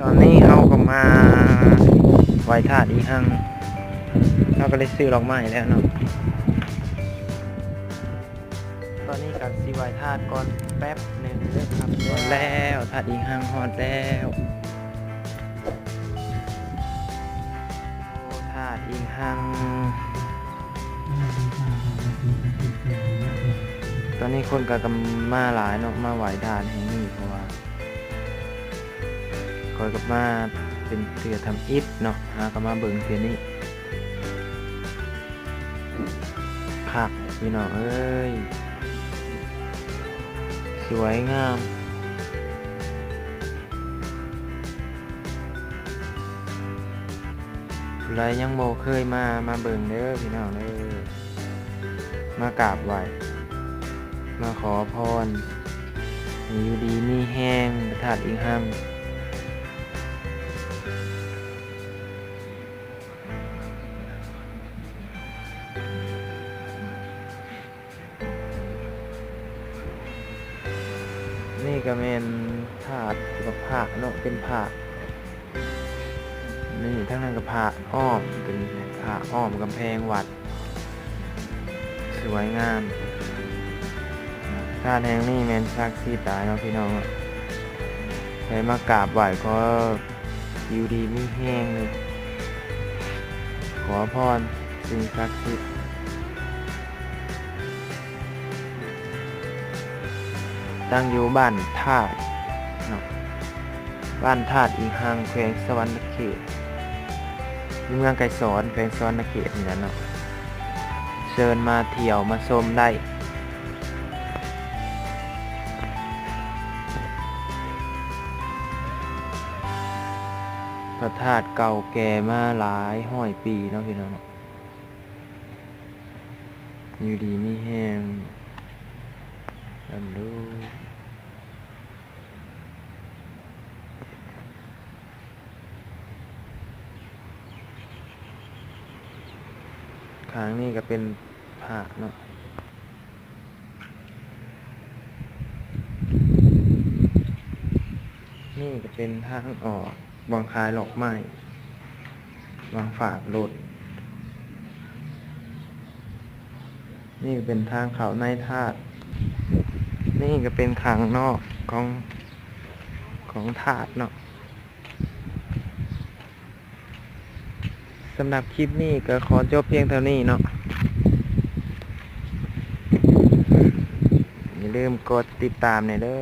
ຕອນນີ້ເຮົາກໍມາໄຫວ້ທາດອີ່ຮັງ ເຮົາກໍໄດ້ຊື້ດອກໄມ້ແລ້ວເນາະ. ຕອນນີ້ກໍຊິໄຫວ້ທາດກ່ອນແປັບໜຶ່ງເດີຄັບ. ຮອດແລ້ວ ທາດອີ່ຮັງຮອດແລ້ວ. ໂອ້ ທາດອີ່ຮັງ. ຕອນນີ້ຄົນກໍ ກໍມາຫຼາຍເນາະ ມາໄຫວ້ທາດແຫ່ງນີ້ ເພາະວ່າຂ້ອຍກໍມາເປັນເທື່ອທຳອິດເນາະ ຫາກໍມາເບິ່ງເທື່ອນີ້. ຄັກພີ່ນ້ອງເອີຍ ສວຍງາມ. ຜູ້ໃດຍັງບໍ່ເຄີຍມາ ມາເບິ່ງເດີພີ່ນ້ອງເດີ ມາກາບໄຫວ້ ມາຂໍພອນ ໃຫ້ຢູ່ດີມີແຮງ ພະທາດອີ່ຮັງ. ນີ້ກໍແມ່ນທາດ ແລ້ວກໍພະເນາະ ເປັນພະ ນີ້ທາງນັ້ນກໍພະອ້ອມ ເປັນພະອ້ອມກຳແພງວັດ ສວຍງາມ. ທາດແຫ່ງນີ້ແມ່ນສັກສິດຫຼາຍເນາະພີ່ນ້ອງເນາະ ໃຜມາກາບໄຫວ້ຂໍ ຢູ່ດີມີແຮງເດີ ຂໍພອນສິ່ງສັກສິດ. ຕັ້ງຢູ່ບ້ານທາດເນາະ ບ້ານທາດອີ່ຮັງ ແຂວງສະຫວັນນະເຂດ ຢູ່ເມືອງໄກສອນ ແຂວງສະຫວັນນະເຂດນີ້ແຫຼະເນາະ. ເຊີນມາທ່ຽວມາຊົມໄດ້. ພະທາດເກົ່າແກ່ມາຫຼາຍຮ້ອຍປີເນາະພີ່ນ້ອງເນາະ ຢູ່ດີມີແຮງ ລ່ຳລວຍ. ຂ້າງນີ້ກໍເປັນພະເນາະ ນີ້ກໍເປັນທາງອອກ ບ່ອນຂາຍດອກໄມ້ ບ່ອນຝາກລົດ. ນີ້ກໍເປັນທາງເຂົ້າໃນທາດ ນີ້ກໍເປັນຂ້າງນອກຂອງ ຂອງທາດເນາະ. ສຳລັບຄລິບນີ້ກໍຂໍຈົບພຽງເທົ່ານີ້ເນາະ ຢ່າລືມກົດຕິດຕາມແດ່ເດີ.